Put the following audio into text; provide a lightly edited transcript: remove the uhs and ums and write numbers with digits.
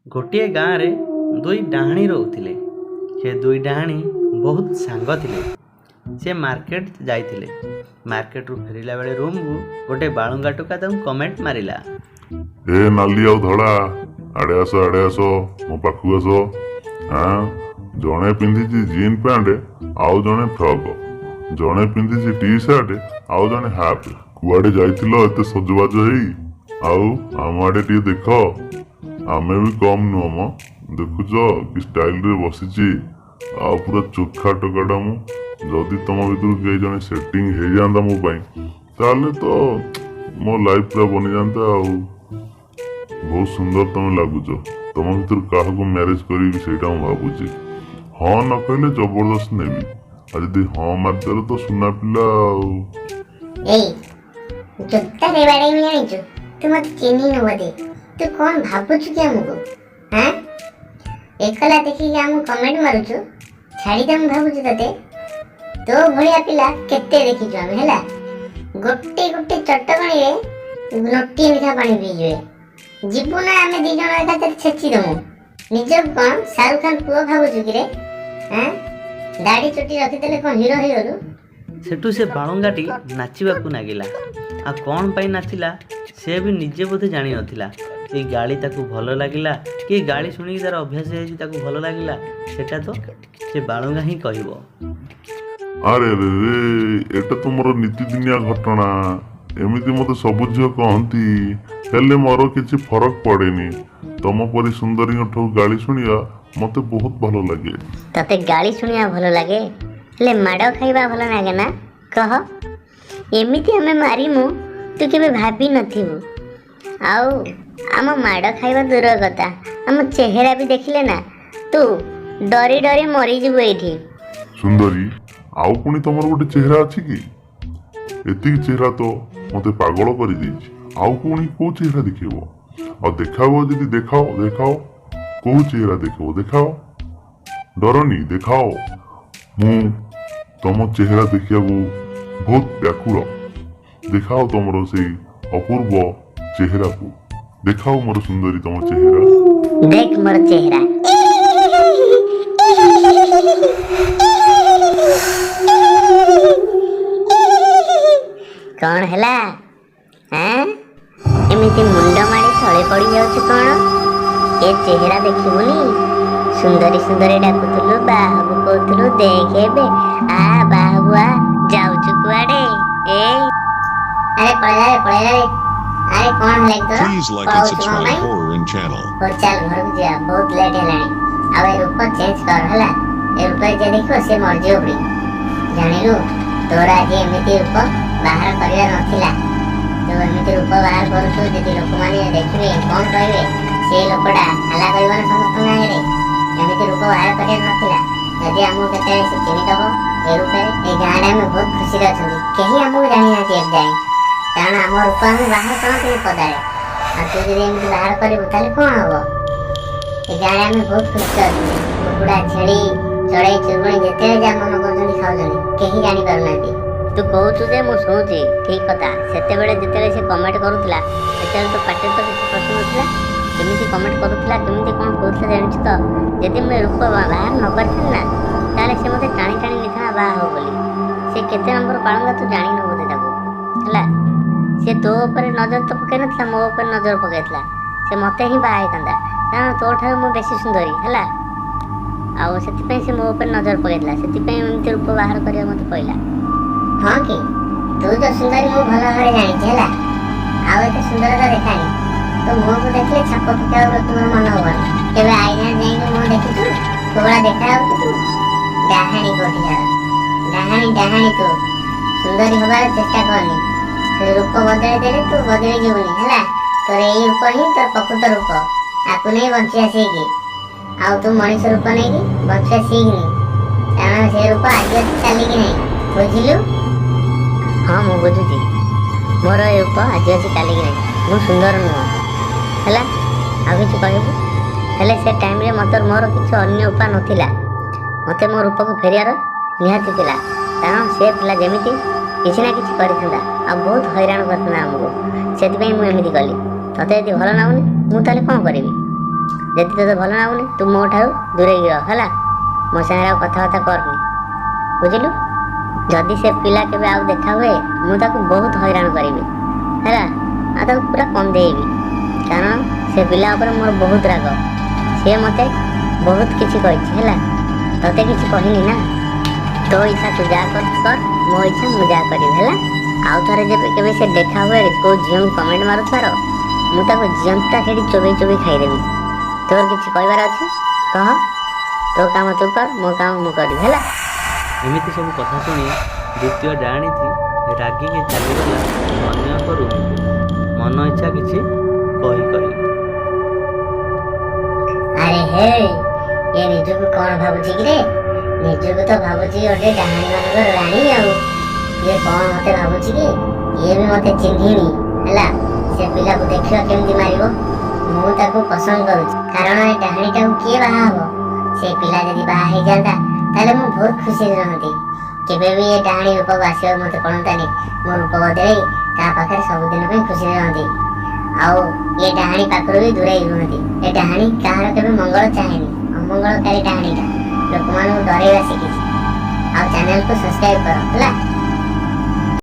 ଗୋଟିଏ ଗାଁରେ ଦୁଇ ଡାହାଣୀ ରହୁଥିଲେ। ସେ ଦୁଇ ଡାହାଣୀ ବହୁତ ସାଙ୍ଗ ଥିଲେ। ସେ ମାର୍କେଟ ଯାଇଥିଲେ। ମାର୍କେଟରୁ ଫେରିଲା ବେଳେ ରୁମକୁ ଗୋଟେ ବାଳୁଙ୍ଗା ଟୋକା ତାଙ୍କୁ କମେଣ୍ଟ ମାରିଲା। ଏ ନାଲି ଆଉ ଧଳା, ଆଡ଼େ ଆସ, ଆଡ଼େ ଆସ, ମୋ ପାଖକୁ ଆସ। ଆଁ, ଜଣେ ପିନ୍ଧିଛି ଜିନ୍ ପ୍ୟାଣ୍ଟ ଆଉ ଜଣେ ଫ୍ରକ୍, ଜଣେ ପିନ୍ଧିଛି ଟି ସାର୍ଟ ଆଉ ଜଣେ ହାଫ୍। କୁଆଡ଼େ ଯାଇଥିଲ ଏତେ ସଜବାଜ ହେଇ? ଆଉ ଆମ ଆଡ଼େ ଟିକେ ଦେଖ, ଆମେ ବି କମ୍ ନୁହଁ ମ। ଦେଖୁଛ କି ଷ୍ଟାଇଲରେ ବସିଛି, ଆଉ ପୁରା ଚୋଖା ଟୋକାଟା ମୁଁ। ଯଦି ତମ ଭିତରୁ କେହି ଜଣେ ସେଟିଂ ହେଇଯାଆନ୍ତା ମୋ ପାଇଁ, ତାହେଲେ ତ ମୋ ଲାଇଫ୍ ପୁରା ବନିଯାଆନ୍ତା। ଆଉ ବହୁତ ସୁନ୍ଦର ତମେ ଲାଗୁଛ। ତମ ଭିତରୁ କାହାକୁ ମ୍ୟାରେଜ କରିବି ସେଇଟା ମୁଁ ଭାବୁଛି। ହଁ ନ କହିଲେ ଜବରଦସ୍ତ ନେବି, ଆଉ ଯଦି ହଁ ମାରିଦେଲେ ତ ସୁନା ପିଲା ଆଉ। ଏଇ, ଜୋତାରେ ବାଡ଼େଇବି ଜାଣିଛୁ। ତୁ ମତେ ଚିହ୍ନିନୁ ବୋଧେ। ତୁ କଣ ଭାବୁଛୁ କି ଆମକୁ? ହାଁ, ଏକଲା ଦେଖିକି ଆମକୁ କମେଣ୍ଟ ମାରୁଛୁ? ଛାଡ଼ିଦେବୁ ଭାବୁଛୁ ତତେ? ତୋ ଭଳିଆ ପିଲା କେତେ ଦେଖିଛୁ ଆମେ, ହେଲା? ଗୋଟେ ଗୋଟେ ଚଟକଣିରେ ନୋଟିଏ ଲେଖା ପାଣି ପିଇଯିବେ। ଯିବୁ ନା ଆମେ ଦି ଜଣ ଏକାଥରେ ଛେଚି ଦମୁ? ନିଜକୁ କଣ ଶାହରୁଖ ଖାନ ପୁଅ ଭାବୁଛୁ କିରେ? ହାଁ, ଦାଢ଼ି ଚୁଟି ରଖିଦେଲେ କଣ ହିରୋ ହେଇଗଲୁ? ସେଠୁ ସେ ବାଳୁଙ୍ଗାଟି ନାଚିବାକୁ ନାଗିଲା। ଆଉ କ'ଣ ପାଇଁ ନାଚିଲା ସେ ବି ନିଜେ ବୋଧେ ଜାଣିନଥିଲା। ଏଇ ଗାଳି ତାକୁ ଭଲ ଲାଗିଲା କି ଗାଳି ଶୁଣିକି ତାର ଅଭ୍ୟାସ ହେଇଛି ତାକୁ ଭଲ ଲାଗିଲା, ସେଟା ତ ସେ ବାଳୁଙ୍ଗା ହିଁ କହିବ। ଆରେ ରେ ରେ, ଏଟା ତ ମୋର ନିତିଦିନିଆ ଘଟଣା। ଏମିତି ମତେ ସବୁ ଝିଅ କହନ୍ତି, ହେଲେ ମୋର କିଛି ଫରକ ପଡ଼େନି। ତମ ପରି ସୁନ୍ଦରୀଙ୍କ ଠୁ ଗାଳି ଶୁଣିବା ମତେ ବହୁତ ଭଲ ଲାଗେ। ତତେ ଗାଳି ଶୁଣିବା ଭଲ ଲାଗେ, ହେଲେ ମାଡ଼ ଖାଇବା ଭଲ ଲାଗେ ନା? କହ। ଏମିତି ଆମେ ମାରିମୁ ତୁ କେବେ ଭାବି ନଥିବୁ। ଆଉ ଆମ ମାଡ଼ ଖାଇବା ଦୂର କଥା, ଆମ ଚେହେରା ବି ଦେଖିଲେ ନା ତୁ ଡରି ଡରି ମରିଯିବୁ ଏଇଠି। ସୁନ୍ଦରୀ, ଆଉ ପୁଣି ତମର ଗୋଟେ ଚେହେରା ଅଛି କି? ଏତିକି ଚେହେରା ତ ମତେ ପାଗଳ କରିଦେଇଛି, ଆଉ ପୁଣି କୋଉ ଚେହେରା ଦେଖେଇବ? ଆଉ ଦେଖାବ ଯଦି ଦେଖାଅ, ଦେଖାଅ, କୋଉ ଚେହେରା ଦେଖେଇବ ଦେଖାଅ। ଡରନି, ଦେଖାଅ। ମୁଁ ତମ ଚେହେରା ଦେଖିବାକୁ ବହୁତ ବ୍ୟାକୁଳ। ଦେଖାଅ ତମର ସେଇ ଅପୂର୍ବ ଚେହେରାକୁ, ଦେଖାଅ ମୋର ସୁନ୍ଦରୀ ତମ ଚେହେରା। ଦେଖ ମୋର ଚେହେରା। କଣ ହେଲା? ଆଁ, ଏମିତି ମୁଣ୍ଡ ମାଡ଼ି ତଳେ ପଡ଼ି ଯାଉଛୁ କଣ? ଏ ଚେହେରା ଦେଖିବୁନି? ସୁନ୍ଦରୀ ସୁନ୍ଦରୀ ଡାକୁଥିଲୁ, ବାହାବୁ କହୁଥିଲୁ, ଦେଖ ଏବେ ଆ ବାହାବୁ ଆ। ଯାଉଛୁ କୁଆଡେ? ଏ ଆରେ ପଳେଇଲା ରେ, ପଳେଇଲା ରେ। ଆରେ କଣ ହେଲା କି ତୋର? Please like and ପଳଉଛୁ କଣ subscribe ପାଇଁ? Horror Channel. ହଉ ଚାଲ ଘରକୁ ଯିବା, ବହୁତ ଲେଟ୍ ହେଲାଣି। ଆଉ ଏ ରୂପ ଚେଞ୍ଜ କର, ହେଲା? ଏ ରୂପରେ ଯିଏ ଦେଖିବ ସେ ମରିଯିବ ପୁଣି, ଜାଣିଲୁ? ତୋର ଆଜି ଏମିତି ରୂପ ବାହାର କରିବାର ନଥିଲା। ତୁ ଏମିତି ରୂପ ବାହାର କରୁଛୁ, ଯଦି ଲୋକମାନେ ଦେଖିବେ କଣ କହିବେ? ସେ ଲୋକଟା ହାଲା କରିବ ନା ସମସ୍ତଙ୍କ ଆଗରେ? ଏମିତି ରୂପ ବାହାର କରିବାର ନଥିଲା। ଯଦି ଆମକୁ କେତେବେଳେ ସେ ଚିହ୍ନିଦବ ଏ ରୂପରେ। ଏ ଗାଁରେ ଆମେ ବହୁତ ଖୁସିରେ ଅଛନ୍ତି, କେହି ଆମକୁ ଜାଣିନାହାନ୍ତି ଏବେ ଯାଏଁ, କାରଣ ଆମ ରୂପ ଆମେ ବାହାର କରନ୍ତିନି ପଦାରେ। ଆଉ ତୁ ଯଦି ଏମିତି ବାହାର କରିବୁ ତାହେଲେ କଣ ହବ? ଏ ଗାଁରେ ଆମେ ବହୁତ ଖୁସିରେ ଅଛନ୍ତି। କୁକୁଡ଼ା, ଛେଳି, ଚଢ଼େଇ ଚୁରୁଗୁଣି ଯେତେବେଳେ ଯାହା ମନ କରୁଛନ୍ତି ଖାଉଛନ୍ତି, କେହି ଜାଣିପାରୁନାହାନ୍ତି। ତୁ କହୁଛୁ ଯେ ମୁଁ ଶୁଣୁଛି, ଠିକ କଥା। ସେତେବେଳେ ଯେତେବେଳେ ସେ କମେଣ୍ଟ କରୁଥିଲା, ସେତେବେଳେ ତୋ ପାଟିରେ ତ କିଛି ପଶୁ ନଥିଲା। କେମିତି କମେଣ୍ଟ କରୁଥିଲା, କେମିତି କଣ କହୁଥିଲା ଜାଣିଛୁ ତ? ଯଦି ମୁଁ ଏ ରୂପ ବାହାର ନ କରିଥିଲି ନା, ତାହେଲେ ସେ ମୋତେ ଟାଣି ଟାଣି ନେଇଥାନ୍ତା ବାହା ହବ ବୋଲି। ସେ କେତେ ନମ୍ବର ବାଳୁଙ୍ଗା ତୁ ଜାଣିନୁ ବୋଧେ ତାକୁ, ହେଲା? ସେ ତୋ ଉପରେ ନଜର ତ ପକେଇ ନଥିଲା, ମୋ ଉପରେ ନଜର ପକେଇଥିଲା। ସେ ମୋତେ ହିଁ ବାହା ହେଇଥାନ୍ତା, କାରଣ ତୋ ଠାରୁ ମୁଁ ବେଶୀ ସୁନ୍ଦରୀ, ହେଲା? ଆଉ ସେଥିପାଇଁ ସେ ମୋ ଉପରେ ନଜର ପକେଇଥିଲା, ସେଥିପାଇଁ ଏମିତି ରୂପ ବାହାର କରିବାକୁ ମୋତେ କହିଲା। ହଁ କି? ତୁ ତ ସୁନ୍ଦରୀ ମୁଁ ଭଲ ଭାବରେ ଜାଣିଛି, ହେଲା? ଆଉ ଏତେ ସୁନ୍ଦରତା ଦେଖାନି। ତୋ ମୁହଁକୁ ଦେଖିଲେ ଛାପ ପକେଇବାକୁ ତୁମର ମନ ହବନି। କେବେ ଆଇନାରେ ଯାଇକି ମୁହଁ ଦେଖିଛୁ କୋଉ ଭଳିଆ ଦେଖାଯାଉଛୁ ତୁ? ଡାହାଣୀ କୋଠିକାର, ଡାହାଣୀ, ଡାହାଣୀ। ତୁ ସୁନ୍ଦରୀ ହବାର ଚେଷ୍ଟା କରନି। ଖାଲି ରୂପ ବଦଳେଇ ଦେଲେ ତୁ ବଦଳି ଯିବୁନି, ହେଲା? ତୋର ଏଇ ରୂପ ହିଁ ତୋର ପ୍ରକୃତ ରୂପ, ଆକୁ ନେଇ ବଞ୍ଚିବା ଶିଖି। ଆଉ ତୁ ମଣିଷ ରୂପ ନେଇକି ବଞ୍ଚିବା ଶିଖିନି, କାରଣ ସେ ରୂପ ଆଜି ଅଛି କାଲିକି ନାହିଁ, ବୁଝିଲୁ? ହଁ, ମୁଁ ବୁଝୁଛି। ମୋର ଏ ରୂପ ଆଜି ଅଛି କାଲିକି ନାହିଁ। ମୁଁ ସୁନ୍ଦର ନୁହଁ, ହେଲା? ଆଉ କିଛି କହିବୁ? ହେଲେ ସେ ଟାଇମ୍ରେ ମୋତେ ମୋର କିଛି ଅନ୍ୟ ଉପାୟ ନଥିଲା। ମୋତେ ମୋ ରୂପକୁ ଫେରିବାର ନିହାତି ଥିଲା, କାରଣ ସେ ପିଲା ଯେମିତି କିଛି ନା କିଛି କରିଥାନ୍ତା ଆଉ ବହୁତ ହଇରାଣ କରିଥାନ୍ତା ଆମକୁ। ସେଥିପାଇଁ ମୁଁ ଏମିତି କଲି। ତତେ ଯଦି ଭଲ ଲାଗୁନି, ମୁଁ ତାହେଲେ କ'ଣ କରିବି? ଯଦି ତୋତେ ଭଲ ଲାଗୁନି, ତୁ ମୋ ଠାରୁ ଦୂରେଇକି ରହ, ହେଲା? ମୋ ସାଙ୍ଗରେ ଆଉ କଥାବାର୍ତ୍ତା କରନି, ବୁଝିଲୁ? ଯଦି ସେ ପିଲା କେବେ ଆଉ ଦେଖା ହୁଏ, ମୁଁ ତାକୁ ବହୁତ ହଇରାଣ କରିବି, ହେଲା? ଆଉ ତାକୁ ପୁରା କନ୍ଦେଇବି, କାରଣ ସେ ପିଲା ଉପରେ ମୋର ବହୁତ ରାଗ। ସିଏ ମୋତେ ବହୁତ କିଛି କହିଛି, ହେଲା? ତତେ କିଛି କହିନି ନା? ତୋ ଇଚ୍ଛା, ତୁ ଯାହା କରୁଛୁ କର, ମୋ ଇଚ୍ଛା ମୁଁ ଯାହା କରିବି, ହେଲା? ଆଉ ଥରେ ଯେବେ କେବେ ସେ ଦେଖା ହୁଏ କୋଉ ଝିଅଙ୍କୁ କମେଣ୍ଟ ମାରୁଥିବାର, ମୁଁ ତାକୁ ଜିଅନ୍ତା ସେଠି ଚୋବେଇ ଚୋବେଇ ଖାଇଦେବି। ତୋର କିଛି କହିବାର ଅଛି, କହ। ତୋ କାମ ତୁ କର, ମୋ କାମ ମୁଁ କରିବି, ହେଲା? ଏମିତି ସବୁ କଥା ଶୁଣି ଦ୍ୱିତୀୟ ଡାହାଣୀଟି ରାଗିକି ଚାଲିଗଲା ଅନ୍ୟ ଏକ ରୁମକୁ, ମନ ଇଚ୍ଛା କିଛି କହି କହି। ଆରେ ହେ, ଏ ନିଜକୁ କଣ ଭାବୁଛି କିରେ? ନିଜକୁ ତ ଭାବୁଛି ଗୋଟେ ଡାହାଣୀ ମାନଙ୍କର ରାଣୀ। ଆଉ ଇଏ କଣ ମତେ ଭାବୁଛି କି? ଇଏ ବି ମତେ ଚିହ୍ନିନି, ହେଲା? ସେ ପିଲାକୁ ଦେଖିବା କେମିତି ମାରିବ। ମୁଁ ତାକୁ ପସନ୍ଦ କରୁଛି, କାରଣ ଏ ଡାହାଣୀଟାକୁ କିଏ ବାହା ହବ? ସେ ପିଲା ଯଦି ବାହା ହେଇଯାନ୍ତା, ତାହେଲେ ମୁଁ ବହୁତ ଖୁସିରେ ରହନ୍ତି। କେବେ ବି ଏ ଡାହାଣୀ ରୂପକୁ ଆସିବାକୁ ମତେ ପଡ଼ନ୍ତାନି। ମୋ ରୂପ ବଦଳେଇ ତା ପାଖରେ ସବୁଦିନ ପାଇଁ ଖୁସିରେ ରହନ୍ତି, ଆଉ ଏ ଡାହାଣୀ ପାଖରୁ ବି ଦୂରେଇ ରୁହନ୍ତି। ଏ ଡାହାଣୀ କାହାର କେବେ ମଙ୍ଗଳ ଚାହେଁନି। ଅମଙ୍ଗଳକାରୀ ଡାହାଣୀଟା ଲୋକମାନଙ୍କୁ ଡରେଇବା ଶିଖିଛି। ଆଉ ଚ୍ୟାନେଲକୁ ସବସ୍କ୍ରାଇବ କର, ହେଲା?